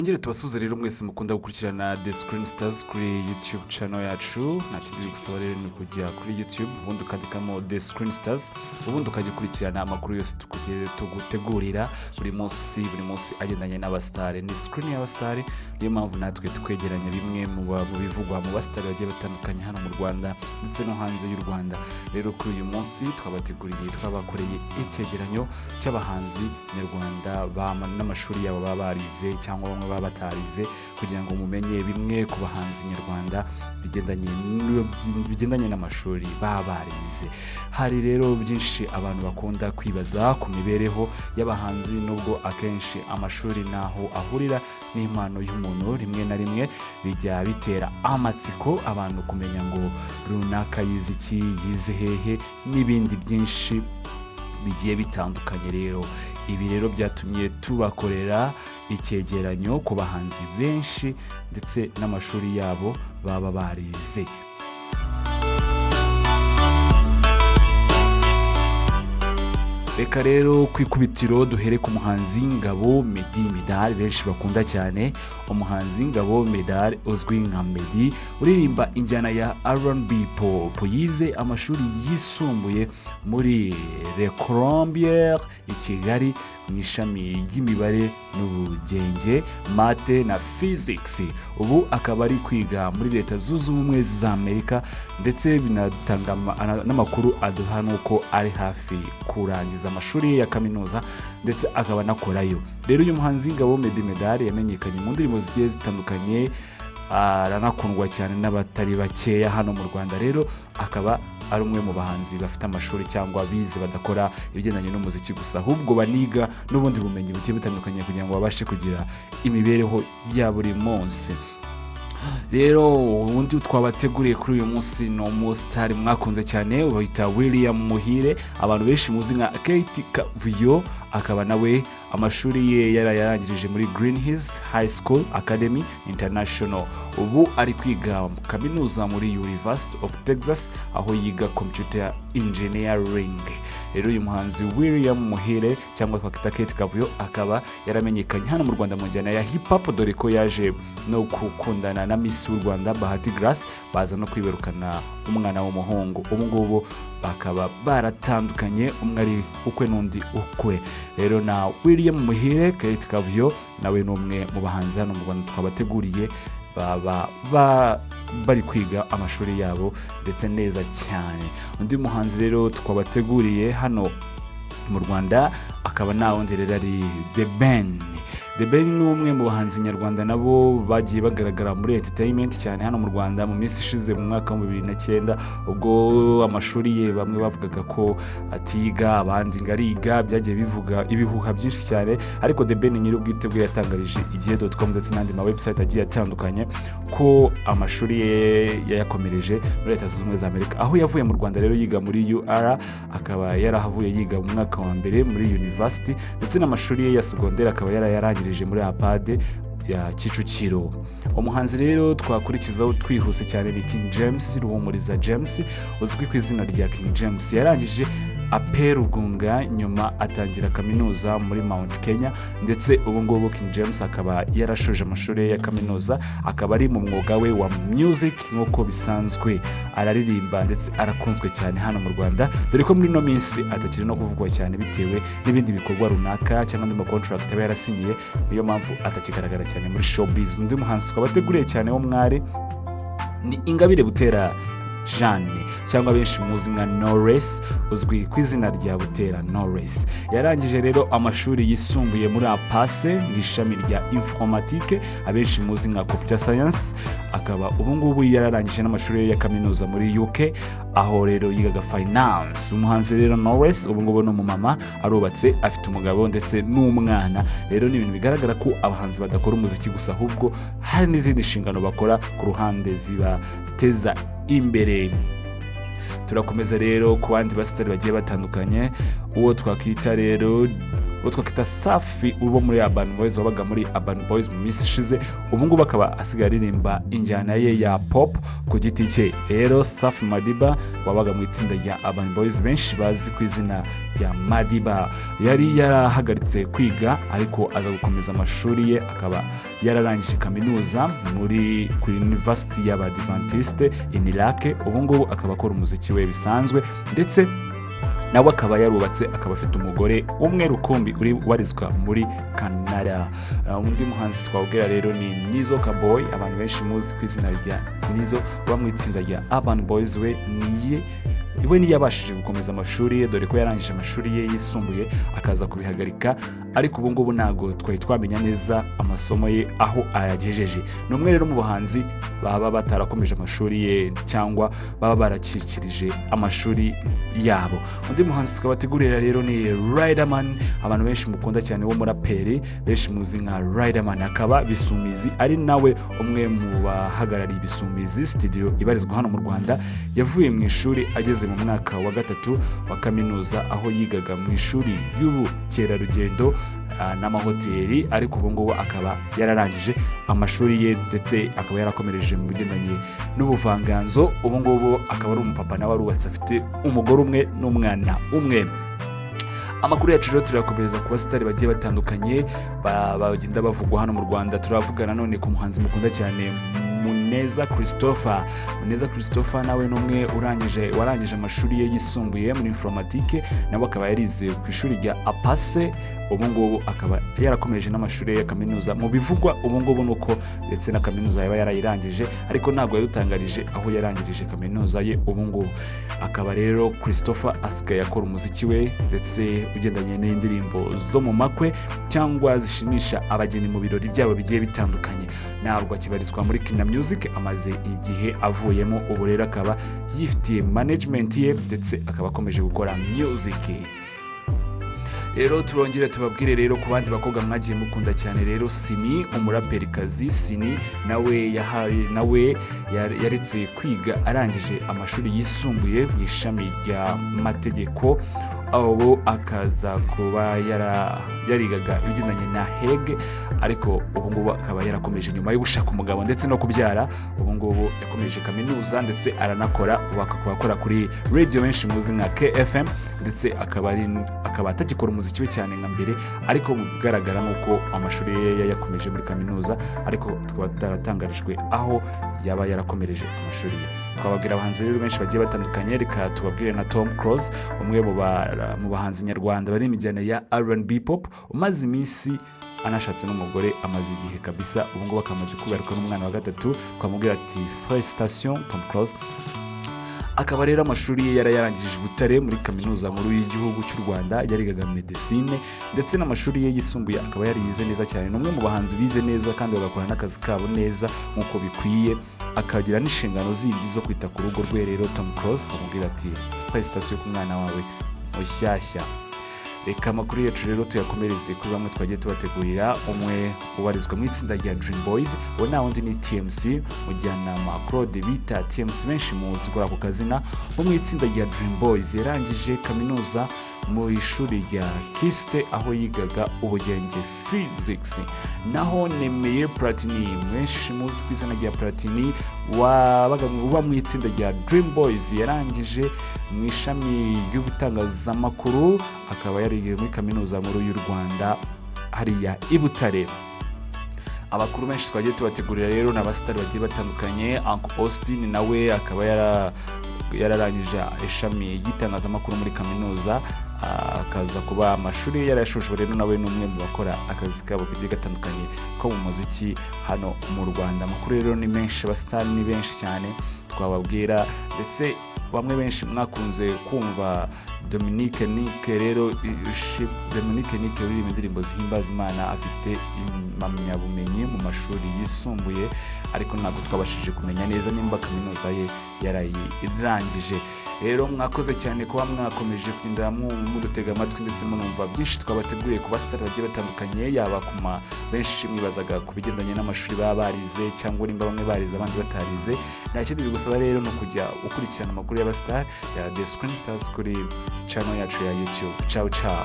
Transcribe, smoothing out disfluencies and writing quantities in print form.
Ngere tubasuhuze rero mwese mukunda gukurikirana The Screen Stars kuri YouTube channel yacu. Nta kindi bigusaba rero, ni kujya kuri YouTube, ubundi ukandikamo The Screen Stars, ubundi ukajya ukurikirana amakuru yose tugutegurira buri munsi, buri munsi agendanye n'abasitari. Ni screen y'abasitari, niyo mpamvu natwe twegeranya bimwe mu bivugwa mu basitari bagiye batandukanye hano mu Rwanda ndetse no hanze y'u Rwanda. Rero kuri uyu munsi twabateguriye, twabakoreye icyegeranyo cy'abahanzi nyarwanda n'amashuri yabo baba barize cyangwa bamwe baba batarize, kugira ngo mumenye bimwe ku bahanzi nyarwanda bigendanye n'amashuri baba barize. Hari rero byinshi abantu bakunda kwibaza ku mibereho y'abahanzi, nubwo akenshi amashuri naho ahurira n'impano y'umuntu, rimwe na rimwe bijya bitera amatsiko abantu kumenya ngo runaka yize iki, yize hehe, n'ibindi byinshi bigiye bitandukanye. Rero ibi rero byatumye tubakorera icyegeranyo ku bahanzi benshi ndetse n'amashuri yabo baba barize. Reka rero ku ikubitiro duhere ku muhanzi Ngabo Meddy Medal benshi bakunda cyane. Umuhanzi Ngabo Medal uzwi nka Meddy, uririmba injyana ya R&B pop, yize amashuri yisumbuye muri Le Colombier i Kigali mu ishami ry'imibare n'ubugenge, math na physics. Ubu akaba ari kwiga muri Leta Zunze Ubumwe za Amerika, ndetse binatanga n'amakuru aduha nuko ari hafi kurangiza amashuri ye ya kaminuza, ndetse akaba anakorayo. Rero uyu muhanzi Ngabo Meddy Medal yamenyekanye mu ndirimbo zigiye zitandukanye, aranakundwa cyane n'abatari bakeya hano mu Rwanda. Rero akaba ari umwe mu bahanzi bafite amashuri cyangwa bize, badakora ibigendanye n'umuziki gusa, ahubwo baniga n'ubundi bumenyi bugiye butandukanye kugira ngo babashe kugira imibereho ya buri munsi. Rero ubundi twabateguriye kuri uyu munsi ni umusitari mwakunze cyane bita William Muhire, abantu benshi muzi nka Kate Kavuyo. Akaba nawe amashuri ye yarayarangirije muri Green Hills High School Academy International. Ubu ari kwiga kaminuza muri University of Texas, aho yiga computer engineering. Rero uyu muhanzi William Muhire cyangwa twakita Kate Kavuyo akaba yaramenyekanye hano mu Rwanda mu njyana ya hip hop, dore ko yaje no gukundana na Miss w'u Rwanda Bahati Grace, baza no kwibarukana umwana w'umuhungu. Ubu ngubu bakaba baratandukanye, umwe ari ukwe n'undi ukwe. Rero na William Muhire Kate Kavuyo nawe ni umwe mu bahanzi hano mu Rwanda twabateguriye, baba bari kwiga amashuri yabo ndetse neza cyane. Undi muhanzi rero twabateguriye hano mu Rwanda akaba nta wundi rero ari The Ben. The Ben ni umwe mu bahanzi nyarwanda nabo bagiye bagaragara muri entertainment cyane hano mu Rwanda mu minsi ishize, mu mwaka wa 2009, ubwo amashuri ye bamwe bavugaga ko atiga, abandi ngo ariga. Byagiye bivuga ibihuha byinshi cyane, ariko The Ben nyir'ubwite bwe yatangarije igihe.com ndetse n'andi ma website agiye atandukanye ko amashuri ye yayakomereje muri Leta Zunze Ubumwe za Amerika, aho yavuye mu Rwanda rero yiga muri UR, akaba yarahavuye yiga mu mwaka wa mbere muri university, ndetse n'amashuri ye ya segonderi akaba yarayarangirije muri APADE ya Kicukiro. Umuhanzi rero twakurikizaho twihuse cyane ni King James Ruhumuriza James, uzwi ku izina rya King James. Yarangije APE Rugunga, nyuma atangira kaminuza muri Mount Kenya, ndetse ubu ngubu King James akaba yarashoje amashuri ye ya kaminuza, akaba ari mu mwuga we wa music nk'uko bisanzwe, araririmba ndetse arakunzwe cyane hano mu Rwanda, dore ko muri ino minsi atakiri no kuvugwa cyane bitewe n'ibindi bikorwa runaka cyangwa andi ma contract aba yarasinyiye. Niyo mpamvu atakigaragara cyane muri showbiz. Undi muhanzi twabateguriye cyane w'umwari ni Ingabire Butera Jeanne, cyangwa benshi muzi nka Knowless, uzwi ku izina rya Butera Knowless. Yarangije rero amashuri yisumbuye muri APACE mu ishami rya informatique, abenshi muzi nka computer science. Akaba ubu ngubu yararangije n'amashuri ye ya kaminuza muri UK, aho rero yigaga finance. Umuhanzi rero Knowless ubu ngubu ni umumama, arubatse, afite umugabo ndetse n'umwana. Rero ni ibintu bigaragara ko abahanzi badakora umuziki gusa, ahubwo hari n'izindi nshingano bakora ku ruhande zibateza imbere. Turakomeza rero ku bandi basitari bagiye batandukanye. Uwo twakwita rero Uwo twakwita Safi uba muri Urban Boys, wabaga muri Urban Boys mu minsi ishize, ubu ngubu akaba asigaye aririmba injyana ye ya pop ku giti cye. Rero Safi Madiba wabaga mu itsinda rya Urban Boys, benshi bazi ku izina rya Madiba, yari yarahagaritse kwiga ariko aza gukomeza amashuri ye, akaba yararangije kaminuza muri ku University y'Abadivantiste INILAK. Ubu ngubu akaba akora umuziki we bisanzwe, ndetse nawe akaba yarubatse, akaba afite umugore umwe rukumbi uri ubarizwa muri Canada. Undi muhanzi twabwira rero ni Nizo Kaboy, abantu benshi muzi ku izina rya Nizo, uba mu itsinda rya Urban Boys. We niye we ntiyabashije gukomeza amashuri ye, dore ko yarangije amashuri ye yisumbuye akaza kubihagarika, ariko ubu ngubu ntabwo twari twamenya neza amasomo ye aho ayagejeje. Ni umwe rero mu bahanzi baba batarakomeje amashuri ye cyangwa baba baracikirije amashuri yabo. Undi muhanzi twabategurira rero ni Riderman, abantu benshi mukunda cyane, w'umuraperi benshi muzi nka Riderman, akaba Bisumizi, ari nawe umwe mu bahagarariye Ibisumizi Studio ibarizwa hano mu Rwanda. Yavuye mu ishuri ageze mu mwaka wa gatatu wa kaminuza, aho yigaga mu ishuri ry'ubukerarugendo n'amahoteli, ariko ubu ngubu akaba yararangije amashuri ye, ndetse akaba yarakomereje mu bigendanye n'ubuvanganzo. Ubu ngubu akaba ari umupapa, nawe arubatse, afite umugore umwe n'umwana umwe. Amakuru yacu rero turayakomereza ku basitari bagiye batandukanye bagenda bavugwa hano mu Rwanda. Turavuga nanone ku muhanzi mukunda cyane, Muneza Christopher. Muneza Christopher nawe ni umwe warangije amashuri ye yisumbuye muri informatique, nawe akaba yarize ku ishuri rya APACE. Ubu ngubu akaba yarakomeje n'amashuri ye ya kaminuza. Mu bivugwa ubu ngubu ni uko ndetse na kaminuza yaba yarayirangije, ariko ntabwo yadutangarije aho yarangirije kaminuza ye. Ubu ngubu akaba rero Christopher asigaye akora umuziki we, ndetse ugendanye n'indirimbo zo mu makwe cyangwa zishimisha abageni mu birori byabo bigiye bitandukanye. Ntabwo akibarizwa muri Kina Music, amaze igihe avuyemo. Ubu rero akaba yifitiye management ye, ndetse akaba akomeje gukora music. Rero turongere tubabwire rero ku bandi bakobwa mwagiye mukunda cyane. Rero Ciney, umuraperikazi Ciney, nawe yahaye nawe yaretse kwiga arangije amashuri yisumbuye mu ishami rya mategeko, abo akaza kuba yarigaga ibigendanye na HEG, ariko ubu ngubu akaba yarakomeje nyuma yo gushaka umugabo ndetse no kubyara. Ubu ngubu yakomeje kaminuza ndetse aranakora, ubu akaba akora kuri radio benshi muzi nka KFM, ndetse akaba atagikora umuziki we cyane nka mbere, ariko mu bigaragara ni uko amashuri ye yayakomeje muri kaminuza, ariko tukaba tutaratangarijwe aho yaba yarakomereje amashuri ye. Twababwira abahanzi rero benshi bagiye batandukanye. Reka tubabwire na Tom Close, umwe mu bahanzi nyarwanda bari mu njyana ya R&B pop, umaze iminsi anashatse n'umugore, amaze igihe kabisa, ubu ngubu akamaze kubaruka n'umwana wa gatatu. Twamubwira ati "Félicitations, Tom Close". Akaba rero amashuri ye yarayarangije i Butare muri Kaminuza Nkuru y'Igihugu cy'u Rwanda, yarigaga medecine, ndetse n'amashuri ye yisumbuye akaba yariyize neza cyane. Ni umwe mu bahanzi bize neza kandi bagakora n'akazi kabo neza nk'uko bikwiye, akagira n'inshingano zindi zo kwita ku rugo rwe. Rero Tom Close twamubwira ati "Félicitations ku mwana wawe mushyashya". Reka amakuru yacu rero tuyakomereze kuri bamwe twagiye tubategurira. Umwe ubarizwa mu itsinda rya Dream Boys, uwo nta wundi ni TMC, Mujyanama Claude bita TMC, benshi muzi kuri ako kazina, wo mu itsinda rya Dream Boys. Yarangije kaminuza mu ishuri rya KIST, aho yigaga ubugenge, physics. Naho Nemeye Platini, benshi muzi ku izina rya Platini, wabaga uba mu itsinda rya Dream Boys, yarangije mu ishami ry'ubutangazamakuru, akaba yarigiye muri Kaminuza Nkuru y'u Rwanda hariya i Butare. Abakuru benshi twagiye tubategurira rero ni abasitari bagiye batandukanye. Uncle Austin nawe akaba yararangije ishami ry'itangazamakuru muri kaminuza, akaza kuba amashuri ye yarayashojwe. Rero nawe ni umwe mu bakora akazi kabo kagiye gatandukanye ko mu muziki hano mu Rwanda. Amakuru rero ni menshi, abasitari ni benshi cyane twababwira, ndetse bamwe benshi mwakunze kumva Dominique Nick. Rero Dominique Nick uririmba indirimbo zihimbaza Imana, afite impamyabumenyi mu mashuri yisumbuye, ariko ntabwo twabashije kumenya neza nimba kaminuza ye yarayirangije. Rero mwakoze cyane kuba mwakomeje kugenda mudutega amatwi, ndetse munumva byinshi twabateguriye ku basitari bagiye batandukanye, yaba ku ma benshi mwibazaga ku bigendanye n'amashuri baba barize, cyangwa nimba bamwe barize abandi batarize. Nta kindi bigusaba rero, ni ukujya ukurikirana amakuru y'abasitari ya The Screen Stars kuri channel yacu ya YouTube. Ciao ciao.